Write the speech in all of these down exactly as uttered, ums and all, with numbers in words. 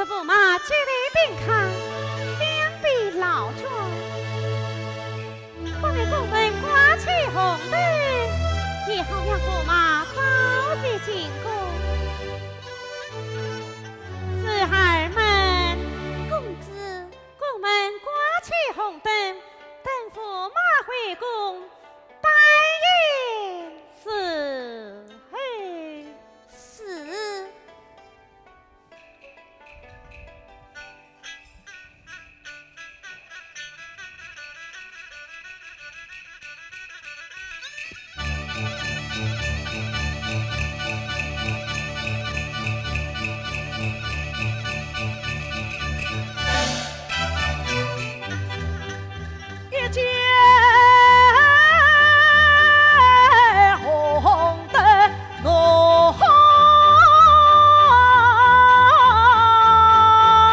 驸马既在病炕，想必劳倦。不如宫门挂起红灯，也好让驸马早些进宫。侄儿们。公子。宫门挂起红灯，等驸马回宫，摆宴伺候。是。 一见红灯我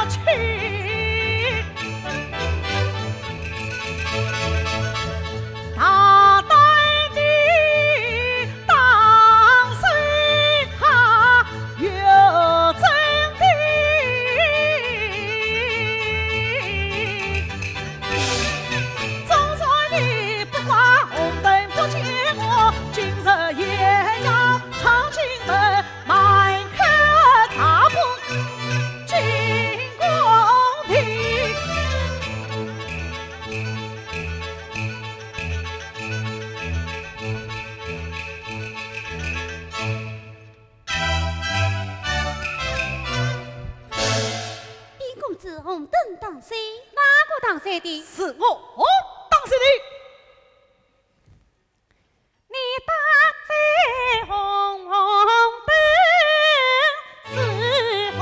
去，大胆地 当心他有真的。总算你不挂红灯不见我，今日也要闯进门，迈开踏步进宫庭。 禀公子，红灯打碎。哪个打碎的？是我打碎的。你打碎红灯是何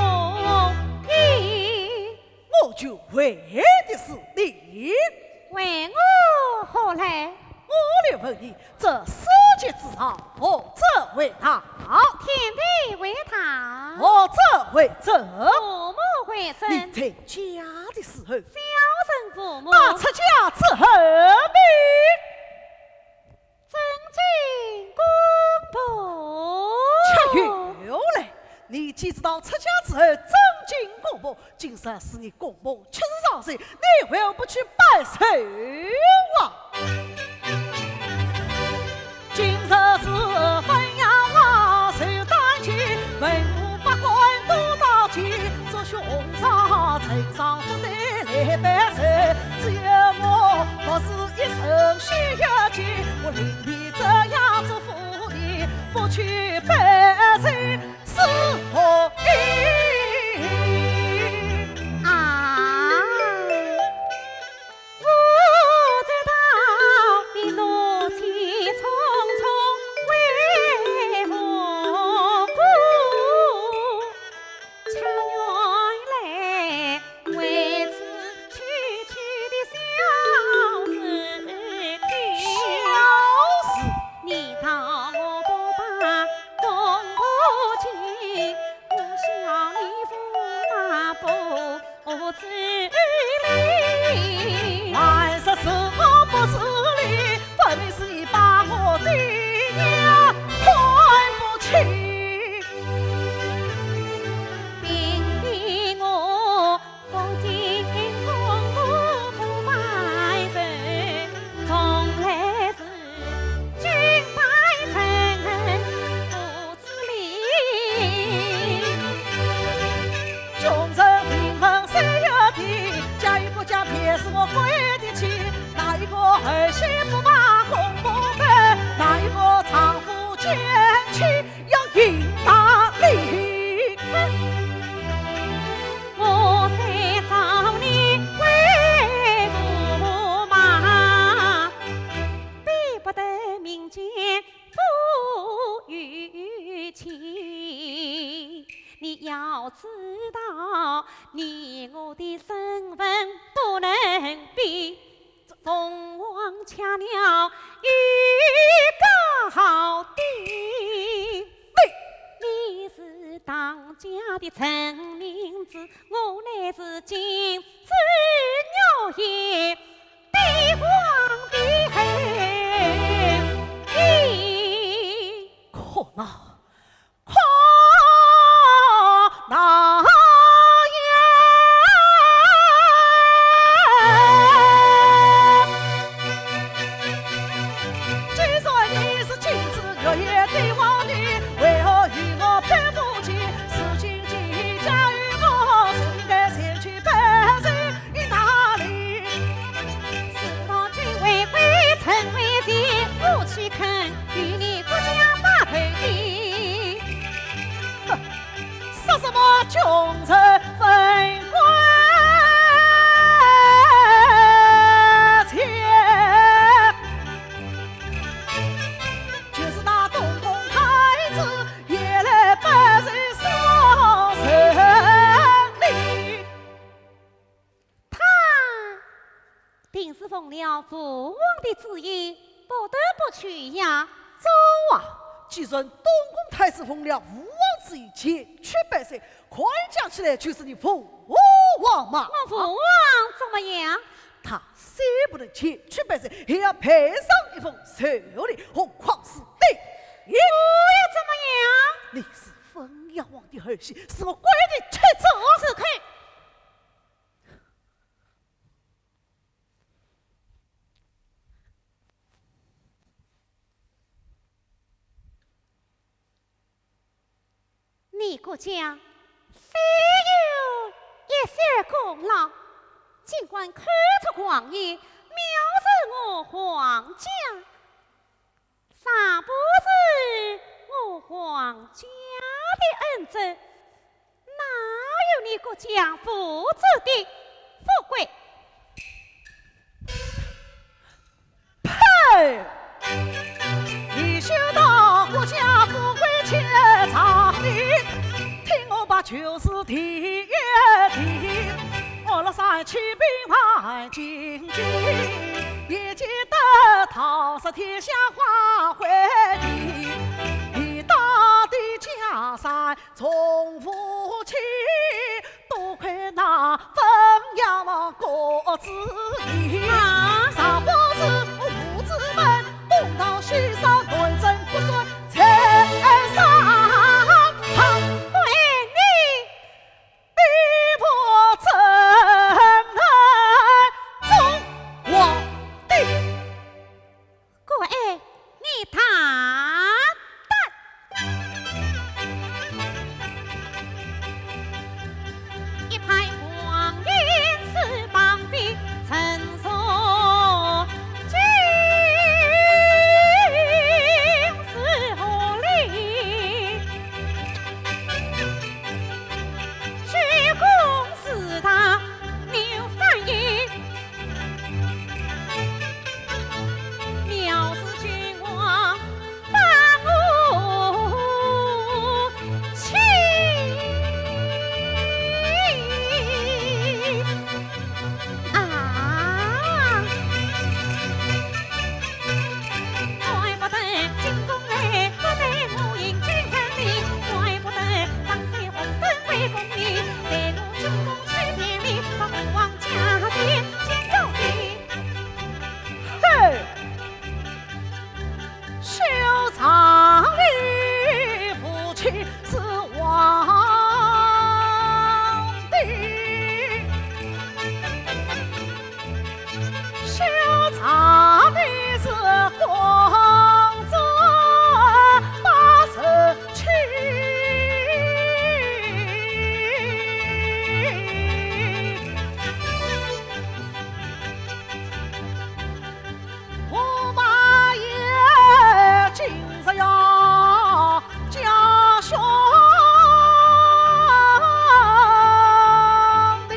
意？我就为的是你。为我何来？我来问你， 这世界之上，何者为大？天地为大。何者为真？父母为真。你在家的时候，孝顺父母。那出家之后呢？尊敬公婆。却又来，你既知道出家之后尊敬公婆， 今日是你公婆七十寿辰，你为何不去拜寿啊？今日是汾阳王寿诞期，文武百官都到齐，祝兄长成双成对来拜寿。只有我不是一身虚一件，我令你这样祝福你，不去拜寿 是何意？啊，我知道你怒气冲冲为何故，恰原来 为此区区的小事情。小事？你道我不把公婆敬，我笑你驸马不知礼。还说是我不知礼，分明是你把我的娘看不起。并非我 不敬公婆不拜寿，从来是君拜臣不知礼。穷人平分谁有地，家与国家便是我跪的起。哪一个儿媳不把公婆拜？哪一个丈夫奸妻 要行大礼。我虽早年为驸马，比不得民间富裕妻。你要知道，你我的身份不能比。 凤凰雀鸟与高低。你是当家的臣民子，我乃是近朱远的皇帝后妃。可恼，可恼呀！与你国家把头的。哼，说什么穷人文官钱，就是那东宫太子也来不及说人哩。 他定是奉了父王的旨意，不得不去呀。周啊，既然东宫太子奉了父王旨意前去拜山，看样讲起来就是你父王嘛。我父王怎么样？他虽不能前去拜山，也要派上一封奏摺，何况是对。我又怎么样？你是汾阳王的后妃，是我闺的妻子。住口！ 你国家虽有一些功劳，尽管看作光荣，藐视我皇家，尚不是我皇家的恩泽，哪有你国家富足的富贵？ 呸！你休道国家富贵千丈哩，听我把旧事提一提。我那三千兵马进京，也见得桃色天下花会地，一大堆江山 从父起，多亏那汾阳王郭子仪。啊？啥不是父子们，东道西上，南征北战，才上场。哎，你，你不争啊，中皇帝。 郭槐，你大胆！一派妄言是绑匪，陈述军是何理？举公事大，你有反应。 藐视君王把我欺。啊！ 怪不得进宫来，不得我行军人哩，怪不得当时红灯会攻你，在我进宫去便利，把父王家先见到的。嘿，休仗你父亲是皇帝。 休仗你是公主八十七。我大爷今日要 家兄弟。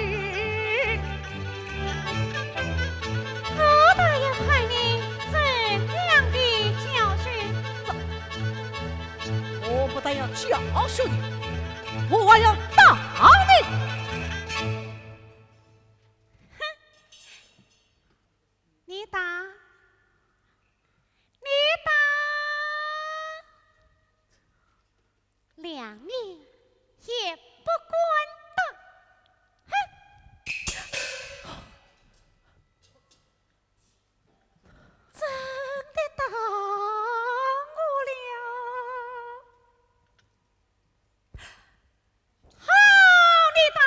我倒要看你怎样的教训。我不但要教训你，我还要打你。哼！你打，你打， 谅你也不敢打。哼！真的打我了。好，你打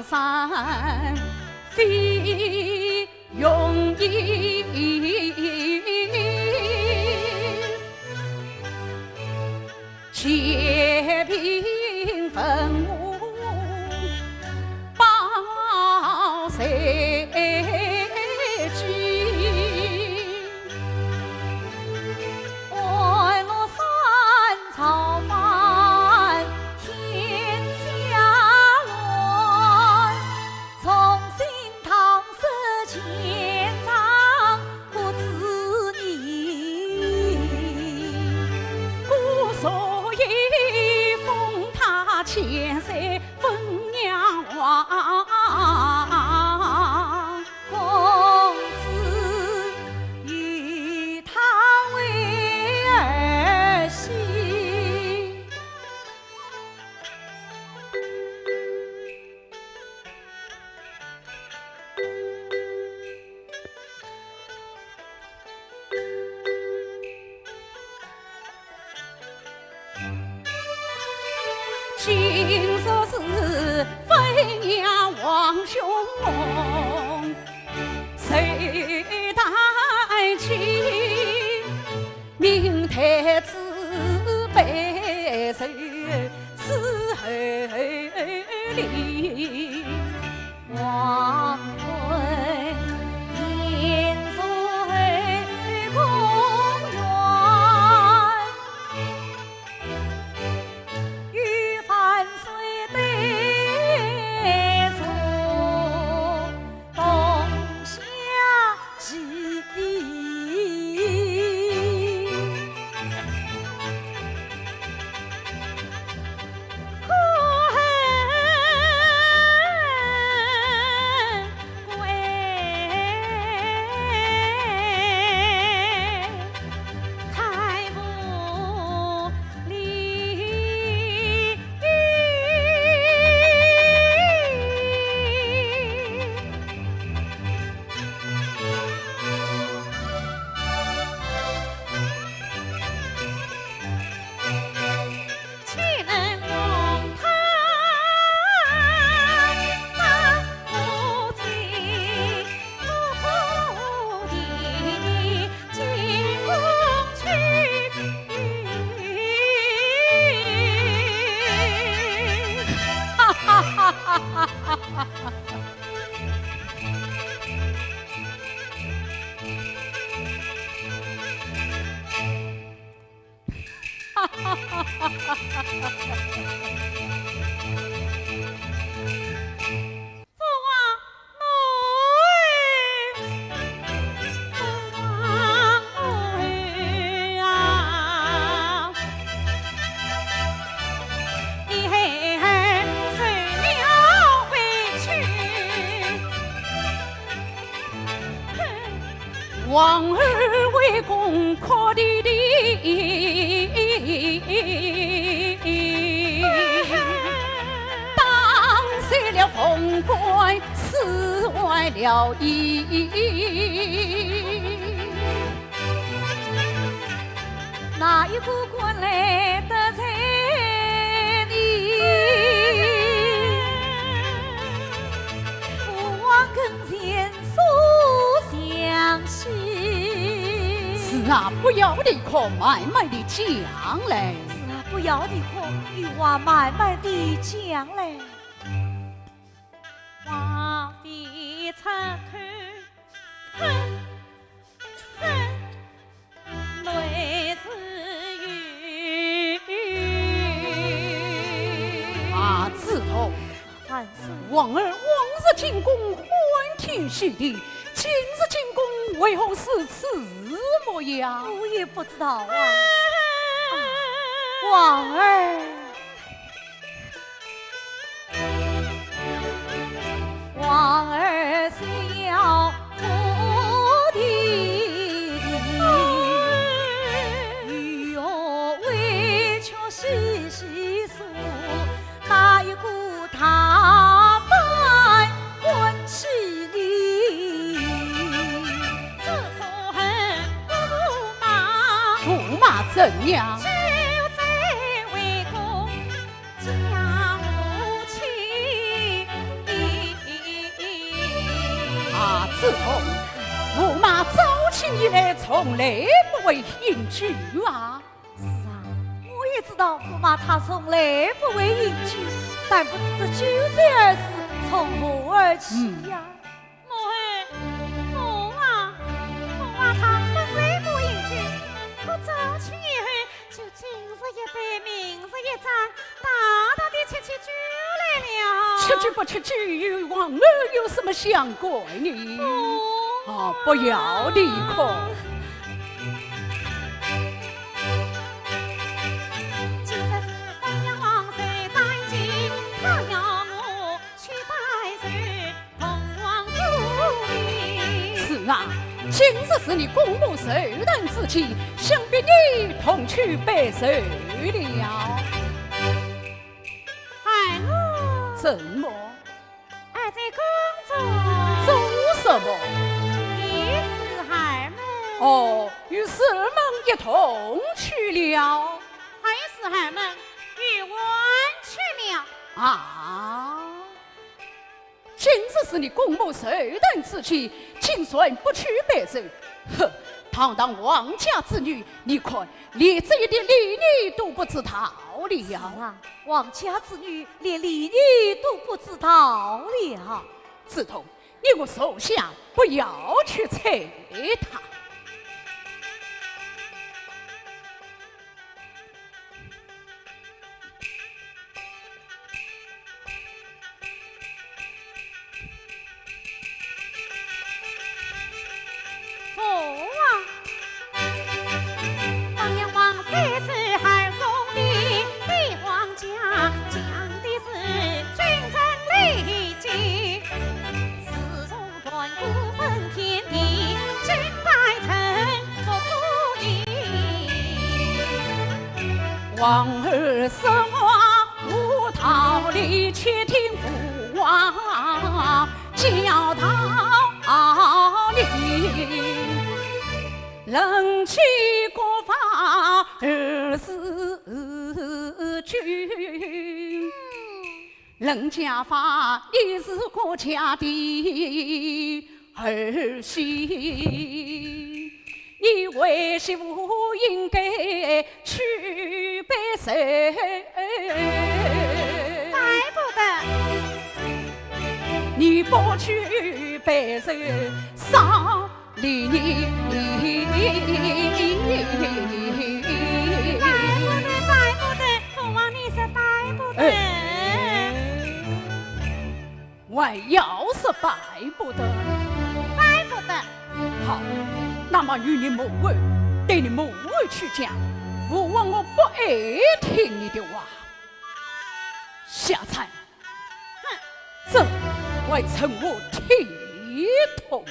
山非容易，且凭文武保谁及。安禄山造反，天下乱，重新 唐诗建章不知年，故所以封他千岁封娘王，公子与他为儿媳。 今日是封娘王兄，谁担起？明太子被谁伺候里？ 黄昏，燕雀公园，与万岁对坐，冬夏 王后为公哭啼啼，打碎了凤冠，撕坏了衣。 哪一个敢来得罪你？父王跟前诉详细。是啊，不要地哭，慢慢地讲来。是啊，不要地哭，有话慢慢地讲来。话未出口，哼，哼。 啊，子龙，王儿往日进宫欢天喜地，今日进宫为何如此模样？我也不知道啊。啊，王儿。 王儿笑哭啼啼，与我委屈细细诉，哪一个大胆敢欺你？只可恨驸马，驸马怎样？ 将我妻子桐，驸马早起以来从来不会饮酒啊。是啊，我也知道驸马他从来不会饮酒，但不知这酒醉二字从何而起呀？嗯。母后，驸马，驸马他本来不饮酒，可早起以后 就今日一杯，明日一盏，大大地吃起酒来了。吃酒不吃酒与王后有什么相关呢？哦，不要理会。今日是封阳王寿诞期，他要我去拜寿 同王祝寿。是啊，今日是你姑母寿诞之期，想必你同去拜寿了。孩儿。怎么？儿在宫中。做什么？与侍儿们。哦，与侍儿们一同去了。还有侍儿们与我去了。啊。 今日是你姑母寿诞之期，竟然不去拜寿。哼，堂堂王家之女，你看，连这一点礼仪都不知道了。是啊，王家之女连礼仪都不知道了。子桐，你我坐下，不要去睬她。 父王，方阳王三世还宫里的皇家，讲的是君臣礼节。自从 断骨分天地，敬拜臣不可言。王后说话无道理，且听父王教导你。人皆国法而事君。 人家法，你是国家的儿媳，你为媳妇应该去拜寿。拜不得。你不去拜寿，伤 礼仪。拜不得，拜不得，父王你是拜不得。哎，还要是拜不得？拜不得。好，那么与你母后，对你母后去讲，父王我不爱听你的话。下贱， 哼，这还成何体统？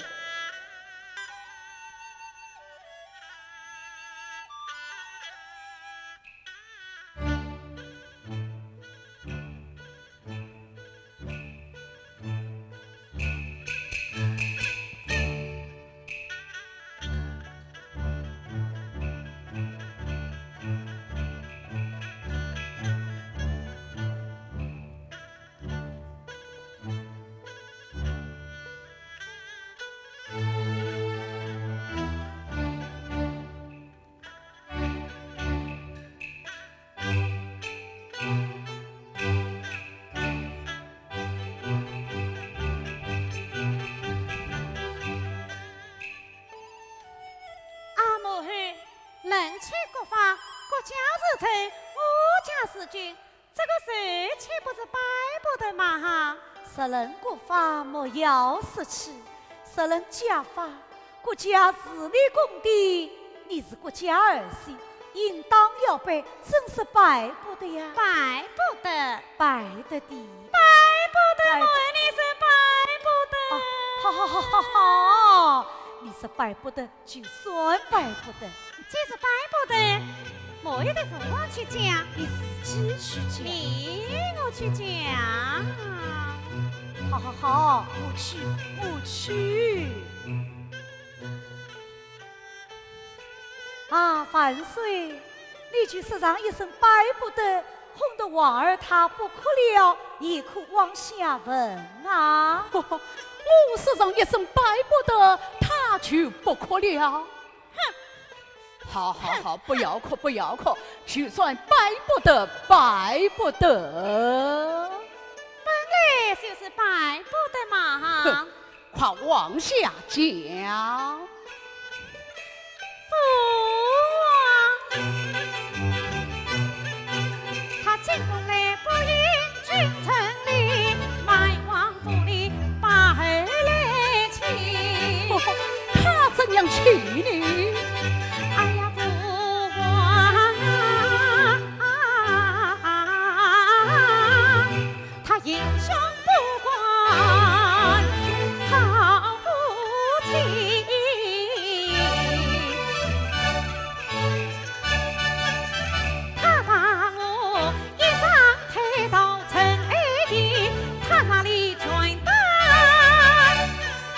啊，母后，人皆国法，国家是臣，我家是君，这个寿岂不是拜不得嘛？哈！若论国法，莫要说起，若论家法， 国家是你供的，你是国家儿媳，应当要拜，怎是拜不得呀？拜不得。拜得的。拜不得，拜不得。我问你是拜不得。啊，好好好好好，你是拜不得，就算拜不得。既是拜不得， 我也对父王去讲。你自己去讲。你我去讲。好好好，我去，我去。啊，万岁，你就说上一声拜不得，哄得王二他不哭了，也可往下问啊。我说上一声拜不得，他就不哭了。哼！好好好，不要哭，不要哭，就算拜不得，拜不得。本来就是拜不得嘛。哼，快往下讲。父王，他进宫来不应君臣礼，卖王府里把儿来请。他怎样请呢？哎呀，父王啊，他英雄不敢好夫妻。他打我一张台到陈爱的，他那里拳打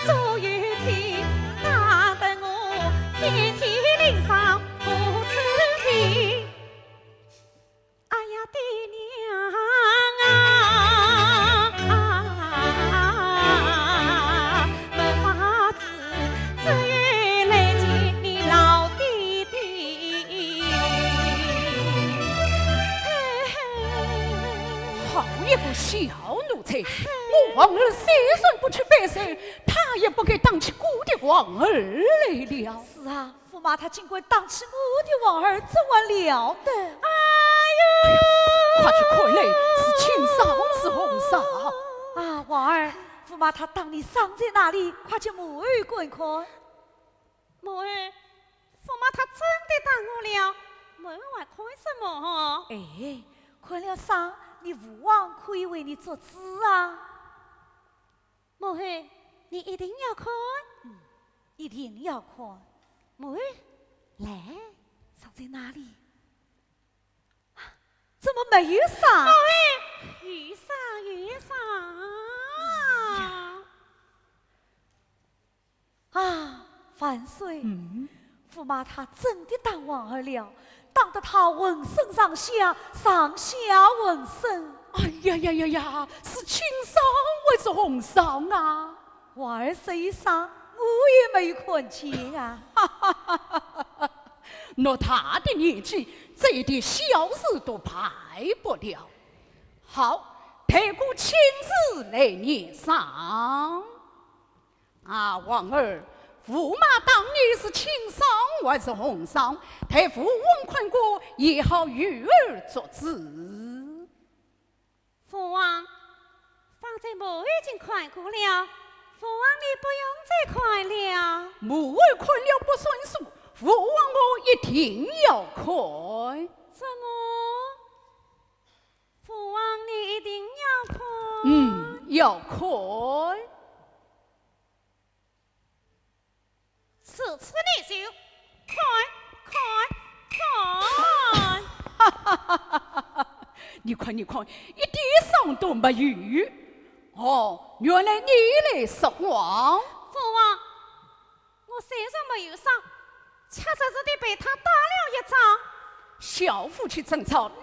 左右踢，打得我遍体鳞伤无处去。哎呀，爹娘啊，没法子，只有来见你老爹爹。好一个小奴才！我皇儿虽然不去拜寿，他也不该当起我的皇儿来了。是啊，驸马他竟敢当起我的皇儿，怎还了得？哎呦！快去看来，是轻伤是重伤？啊，皇儿，驸马他打你伤在哪里？快去摸看看。 母后，驸马他真的打我了，母后还看什么？哎，看了伤，你父王可以为你做主啊。母后，你一定要看。嗯，一定要看。母后，来，伤在哪里？ 怎么没有伤？哎，有伤，有伤。啊，万岁！嗯？驸马他真的打皇儿了，打得他浑身上下，上下浑身。哎呀呀呀呀，是轻伤还是重伤啊？皇儿受伤，我也没有看见啊。 那他的年纪，这一点小事都办不了。好，待我亲自来验伤。啊，皇儿，驸马打你是轻伤还是重伤？待父王看过，也好由儿作主。 父王，方才母后已经看过了，父王你不用再看了。母后看了不算数，父王我一定要看。怎么？父王你一定要看？嗯，要看。 如此你就看，看，看！你看，你看，一点伤都没有。哦，原来你来说谎。父王，我虽然没有伤，却实实地被他打了一掌。 小夫妻争吵乃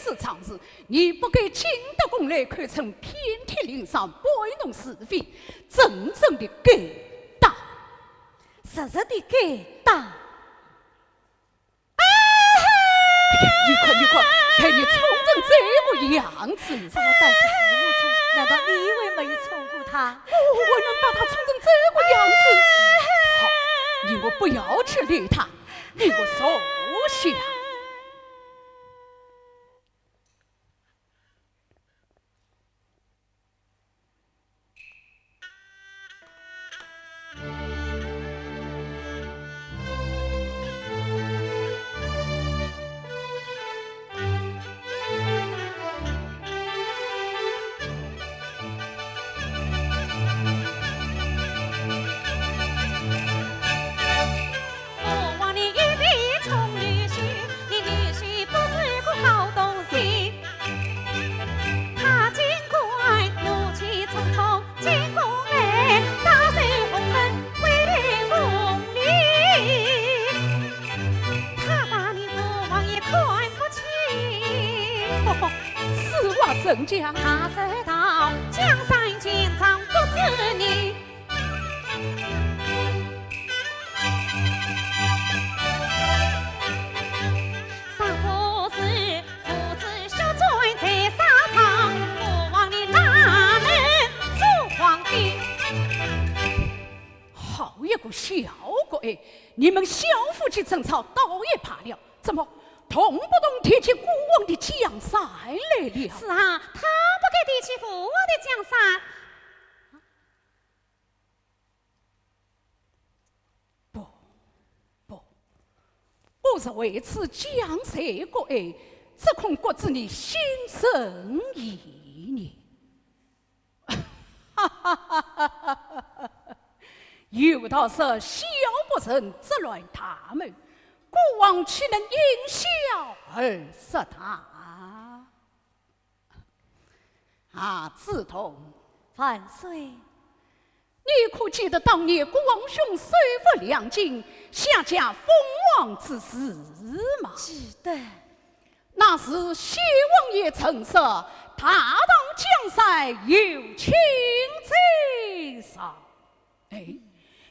是常事，你不该进得宫来口称遍体鳞伤，摆弄是非，真正的该打。实实的该打。哎呀，你看，你看，被你冲成这个样子。这个胆子是我冲，难道你还没有冲过他？我，我能把他冲成这个样子？好，你我不要去理他。 你我坐下。此话怎讲？争吵倒也罢了，怎么动不动提起孤王的江山来了？是啊，他不该提起父王的江山。不，不，我若为此将罪各案，只恐各知你心生异念。 有道是小不忍则乱大谋，孤王岂能因小而失大？啊，梓童，万岁。你可记得当年孤王兄收复两京，下嫁封王之事吗？记得。 那时先王爷曾说，大唐江山由卿在上。哎，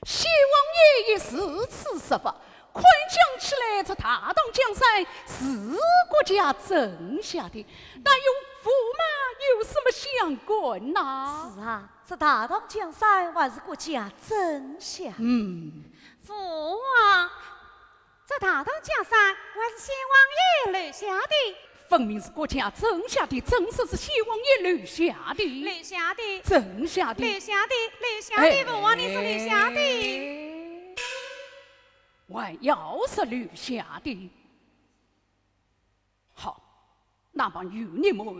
先王爷已如此说法，看讲起来，这大唐江山是国家争下的，那与驸马有什么相关呐？是啊，这大唐江山还是国家争下。嗯。父王， 这大唐江山还是先王爷留下的。分明是国家争下的，怎说是先王爷留下的？留下的。争下的。留下的，留下的，哎，父王，你是留下的。还要是留下的。好，那么与你母后，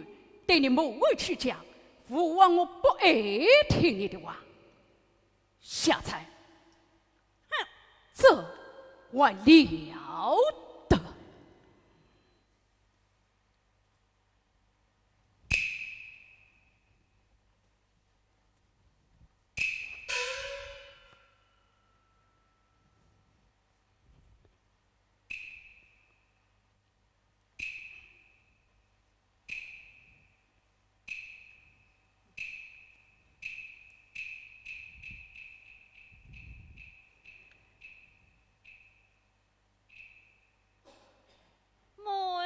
对你母后去讲，父王我不爱听你的话。下菜。 哼，这还了得！ 母后，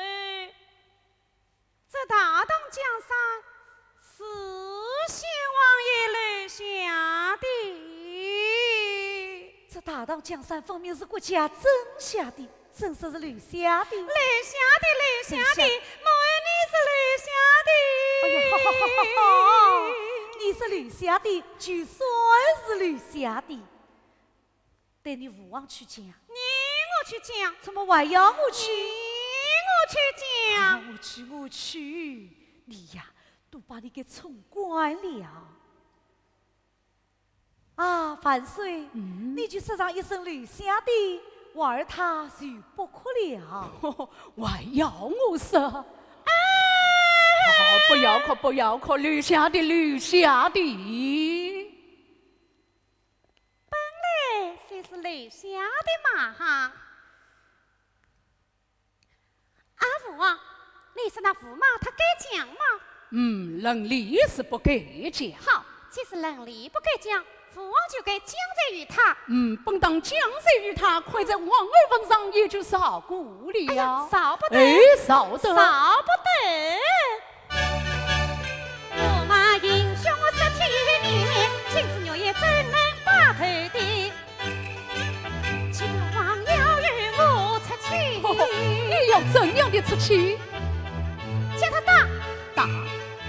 这大唐江山是先王爷留下的。这大唐江山分明是国家争下的， 怎说是留下的？留下的，留下的，母后，你是留下的。哎呦，好好好好好，你是留下的，就算是留下的。待你父王去讲。你我去讲。怎么还要我去？你我去讲。啊，我去，我去。你呀，都把你给宠惯了。 啊，万岁，嗯？你就说上一声留下的，娃儿他就不哭了。还要我说？哎！哦，不要哭，不要哭，留下的，留下的。本来就是留下的嘛，哈。 啊，父王，你说那驸马他该讲吗？嗯，论理是不该讲。好，既是论理不该讲，父王就该讲罪于他。嗯，本当讲罪于他，看在王后份上，也就饶过了。哎呀，饶不得。哎，饶得。饶不得。驸马行凶十七年，今日月夜怎能把头低？ 请父王要与我出气。你要怎样的出气？将他打。打。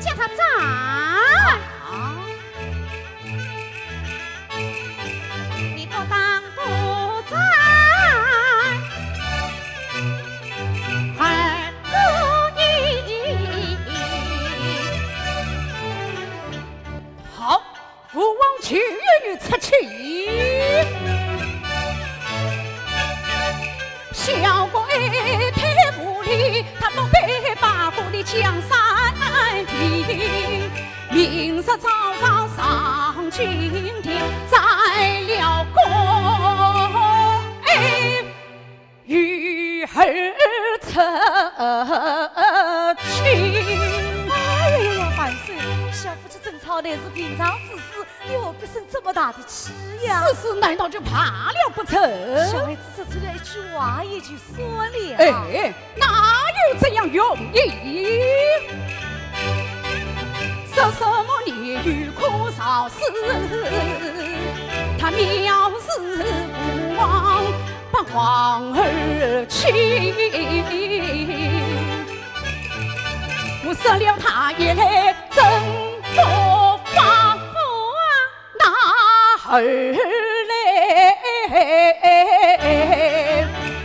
将他斩。啊。你不打不斩，还不义。好。 父王就与你出气。小鬼太无礼，他不配把国的江山定。明日早早上金殿，斩了个，哎， 与儿成亲。哎呀呀呀，万岁，小夫妻争吵乃是平常之事，你何必生这么大的气呀？此事难道就罢了不成？小孩子说出了一句话也就算了。哎，哪有这样容易？说什么你与苦饶死，他藐视父王，皇后去，我杀了她也来争我方。那后来，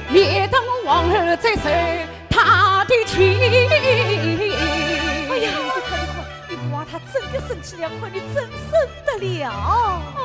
免得我皇后再受她的气。哎呀，你看，你看，你不怕她真的生气了，看你怎生得了。哎。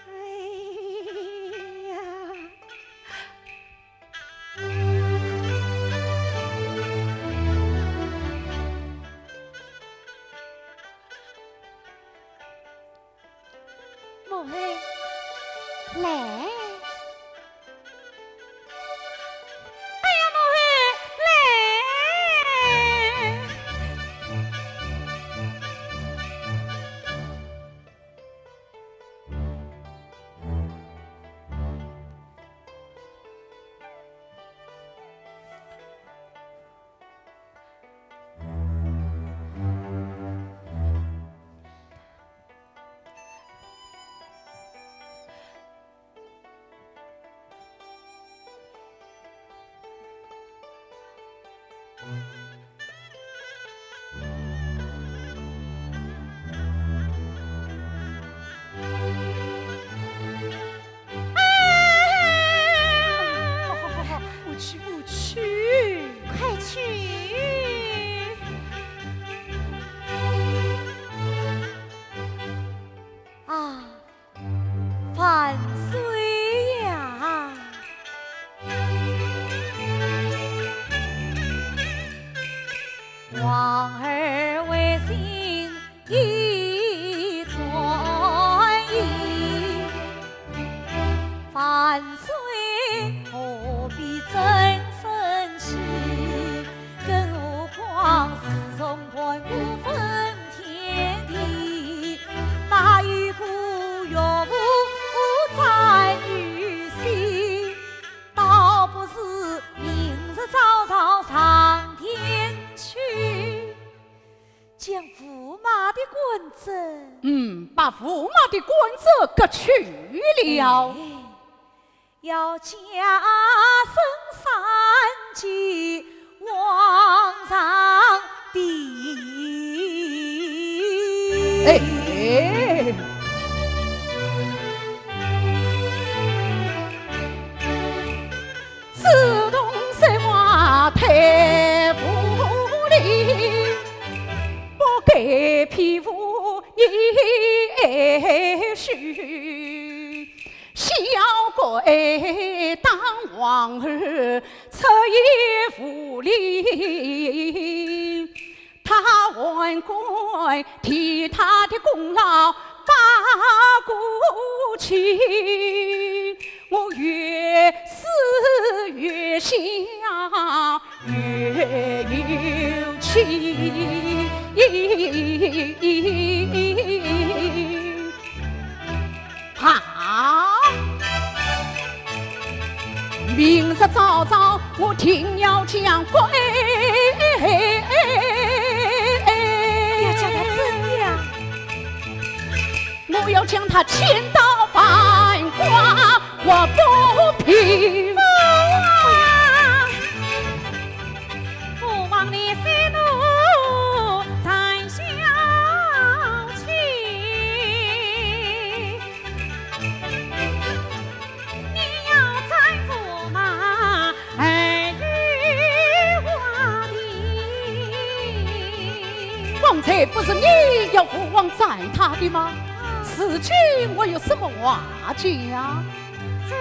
哎呀！母后，来。 哎呀，母后，来！好好好好，我去，我去。快去。啊， 万岁呀！皇儿回心已转意，万岁何必真生气？更何况自从盘古分 天地，那一个岳父斩女婿，倒不如明日早早上天去，将驸马的官职。嗯，把驸马的官职革去了。哎。 要加身三级皇上的。哎。自从这话太无礼，不该批复你许。 小鬼当皇后出言无礼，她还敢替她的功劳发过去，我越思越想 越有气。好，明日早早我定要将官。要将她怎样？ 我要将她千刀万剐，我不平。父王，父王，你息怒，暂消气。你要斩驸马， 还有我的。方才不是你要父王斩她的吗？如今我有什么话讲？这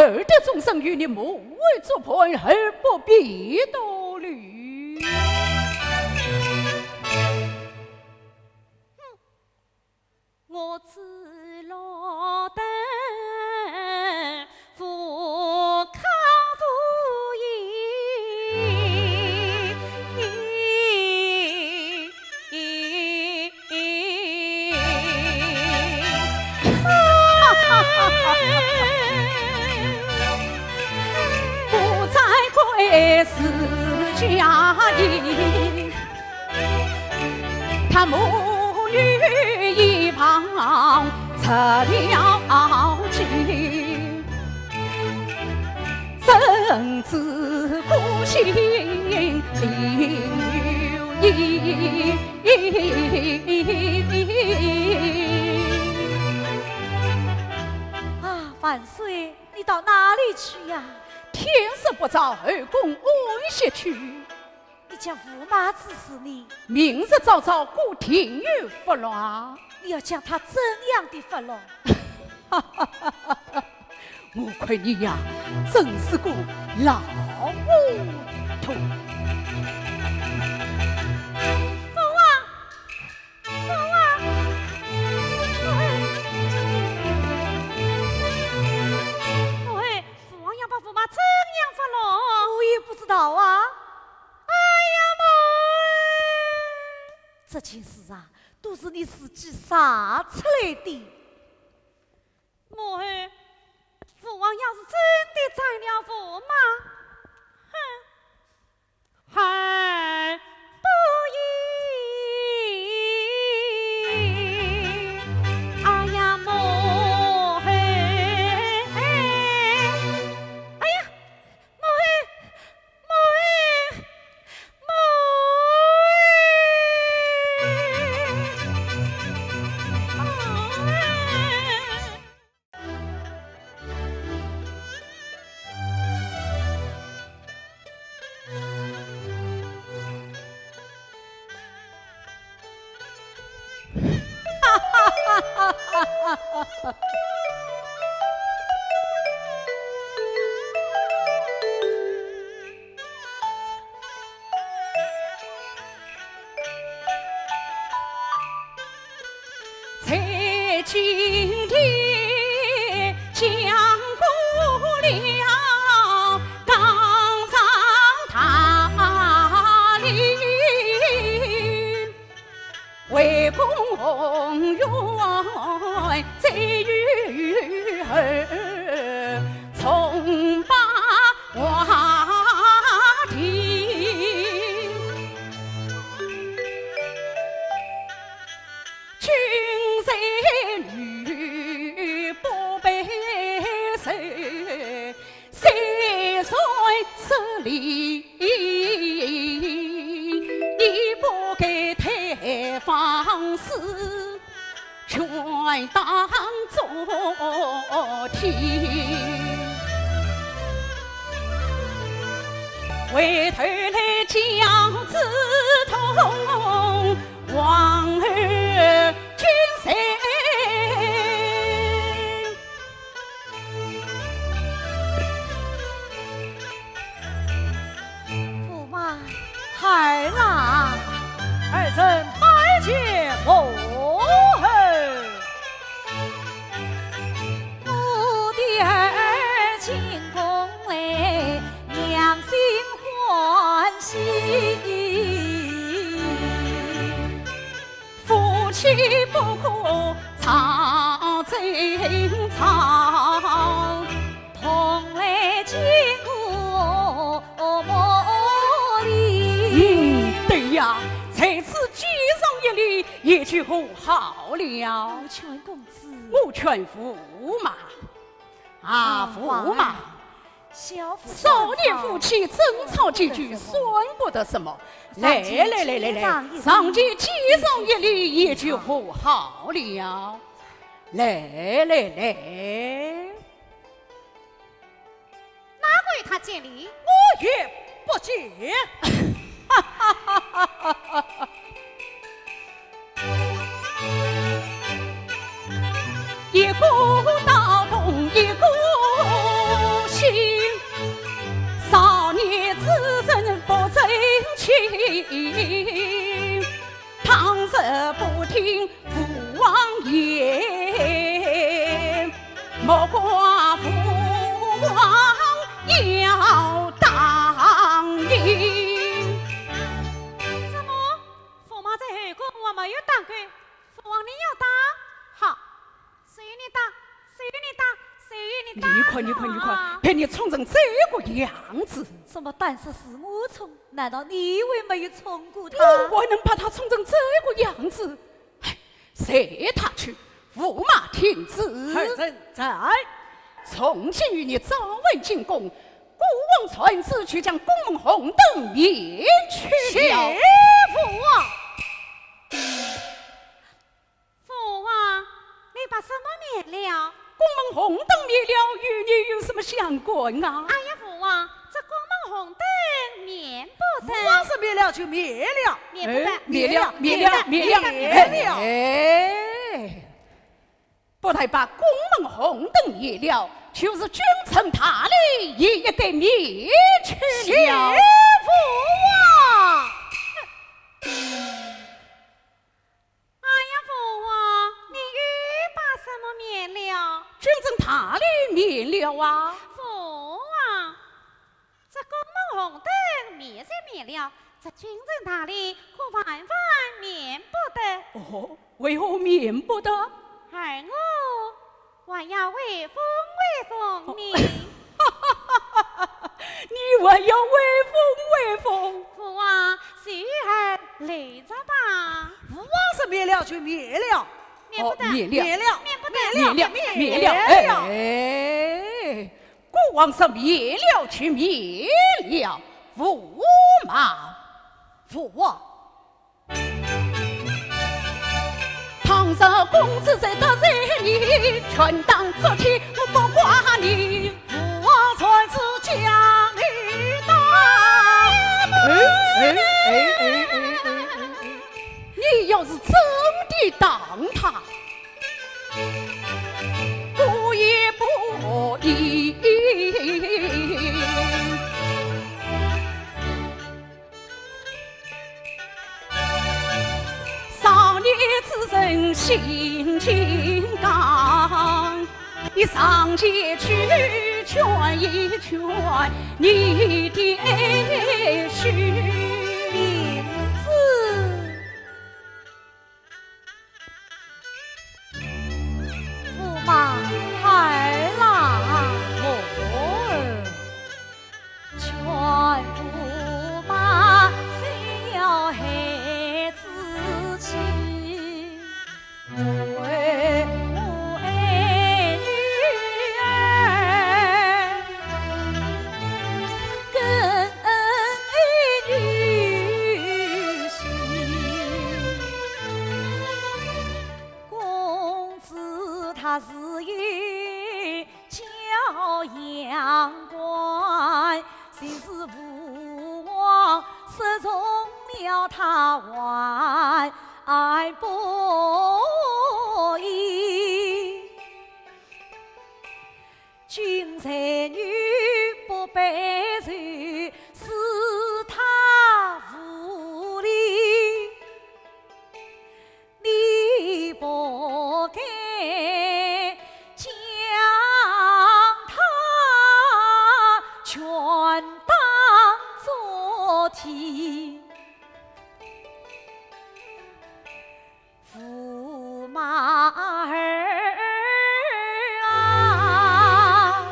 尔等终身与你母后作伴，而不必多虑。我只落得无可无依。不再归是家业，他母女一旁吃了惊，深知孤心另有意。啊，万岁，你到哪里去呀？天色不早，后宫安歇去。你家驸马之事呢？明日早早过庭院发落啊。你要将他怎样的发落？我看你呀，真是个老糊涂。父王，父王，喂，父王要把驸马怎样发落？我也不知道啊。哎呀妈！这件事啊，都是你自己惹出来的。 母后，父王要是真的斩了驸马，哼，还不依。哎呀，母后，哎呀，母后， 母后，母后。在今天讲过了，刚上大礼，回宫圆再与后重把话题。 君在女不被谁，谁在十里，你不该太放肆，权当做天。回头来讲子痛， 王后君在。驸马，孩儿啊。儿臣拜见母后。我的儿进宫来，娘心欢喜。 夫妻不可常争吵，同来见过母后。嗯，对呀，在此见上一礼，也就和好了。我劝公子。我劝驸马。啊，啊，驸马。 少年夫妻争吵几句，算不得什么。来来来来来，上前见上一礼，也就和好了。来来来。哪个与他见礼？我也不见。 一个到东，一个倘若不听父王言，莫怪父王要打你。怎么？驸马在后宫，我没有打过，父王你要打？好，谁与你打？谁与你打？谁与你打？你看，你看，你看，啊！被你冲成这个样子。怎么？但是是我冲，难道你会没有冲过他？我还能把他冲成这个样子？哎，随他去，驸马听旨。儿臣在。从今与你早晚进宫，孤王传旨去将宫门红灯灭去了。谢父王。 父王，你把什么灭了？宫门红灯灭了，与你有什么相关啊？哎呀，父王，这宫门红灯免不得。父王说灭了就灭了。免不得。哎，灭了，灭了，灭了，灭了。哎，不但把宫门红灯灭了，就是君臣大礼也得灭去了。谢父王。 哎呀，父王，你又把什么灭了？君臣大礼免了啊。父王，这宫门红灯灭是灭了，这君臣大礼可万万免不得。哦，为何免不得？而我 还要威风威风呢。你还要威风威风？父王，随儿来着吧。父王说灭了就灭了。免不得。哦，免了。免了。免不得。免了，免了，免了。哎，孤王说灭了就灭了，驸马。父王。 倘若公子再得罪你，权当捉起，我不怪你。父王传旨将你打。哎，哎，哎，哎，哎，哎，哎，哎。你要是真的打他，我也不依。 少年之人心情刚，你上前去劝一劝你的爱婿。明子。 驸马。儿啦。我儿。劝驸马休要孩子气，为我爱女儿，更恩爱女婿。 公子他自幼教养观，就是父王失宠了他还不已。 君才女不备受，是他无礼。你不该将他权当捉起。 驸马儿啊，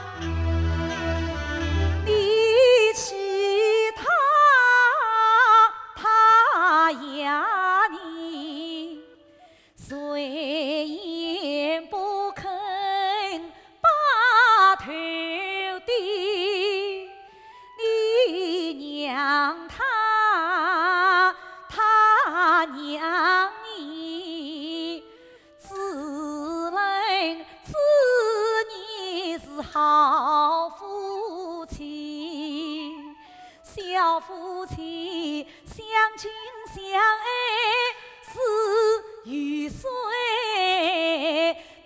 你气他，他压你，谁也不肯 把头低，你让他，他让你，只能知你是好夫妻，小夫妻相亲相爱是与谁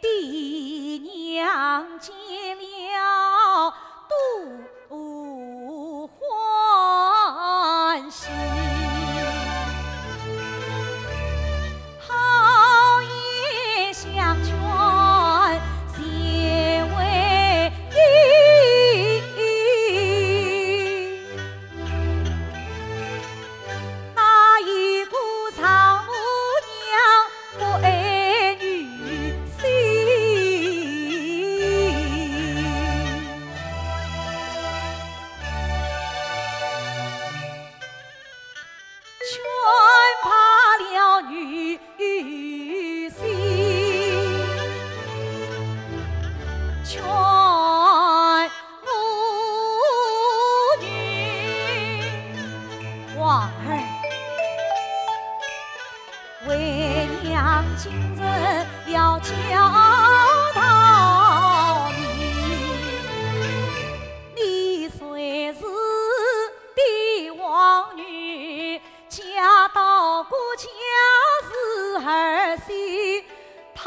的娘见了都欢喜。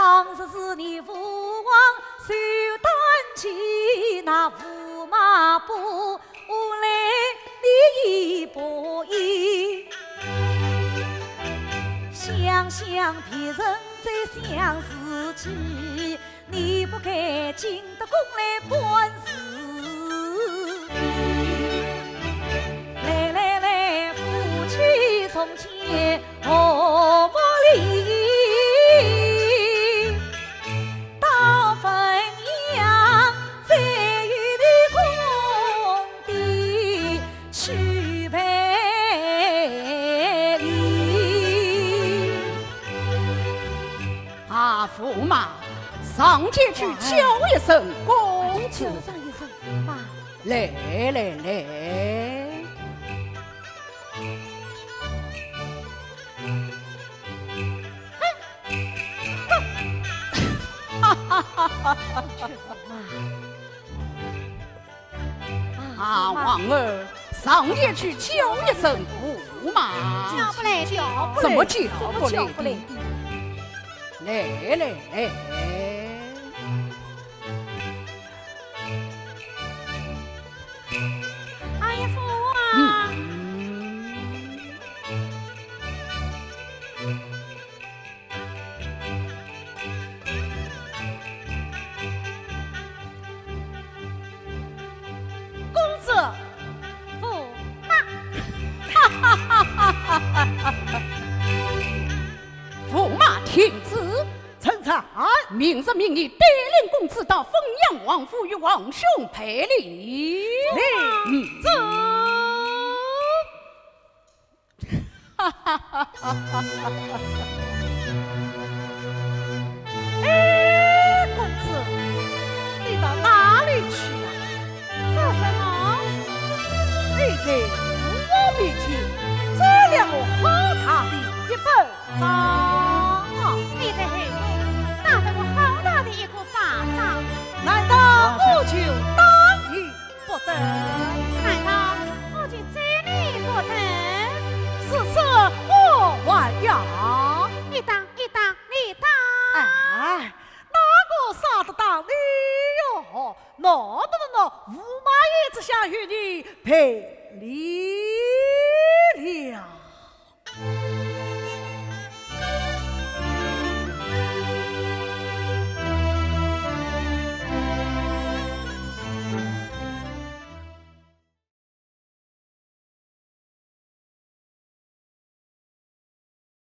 当日是你父王寿诞期，那驸马不来你亦不依。想想别人在想自己，你不该进得宫来管事。来来来，夫妻重见。 和睦里，到汾阳再与你共地去陪礼。啊，驸马，上前去叫一声公子。哎，叫上一声驸马。来来来。 啊，皇儿，上前去叫一声驸马。叫不来的。怎么叫不来的？来来来。 哎呀，父王！嗯。公子，驸马。哈哈哈哈哈哈！驸马听旨。 臣在。明日命你带领公子到汾阳王府与王兄赔礼。领旨。嗯。哎，公子，你到哪里去了？做什么？你在父王面前打了我好大的一巴掌。你在后宫打得我好大的一个巴掌。难道我就打你不得？难道我就宰你不得？是说我还要……你打，你打，你打！哎，哪个杀得打你哟？喏，喏，喏，喏，驸马也只想与你赔礼。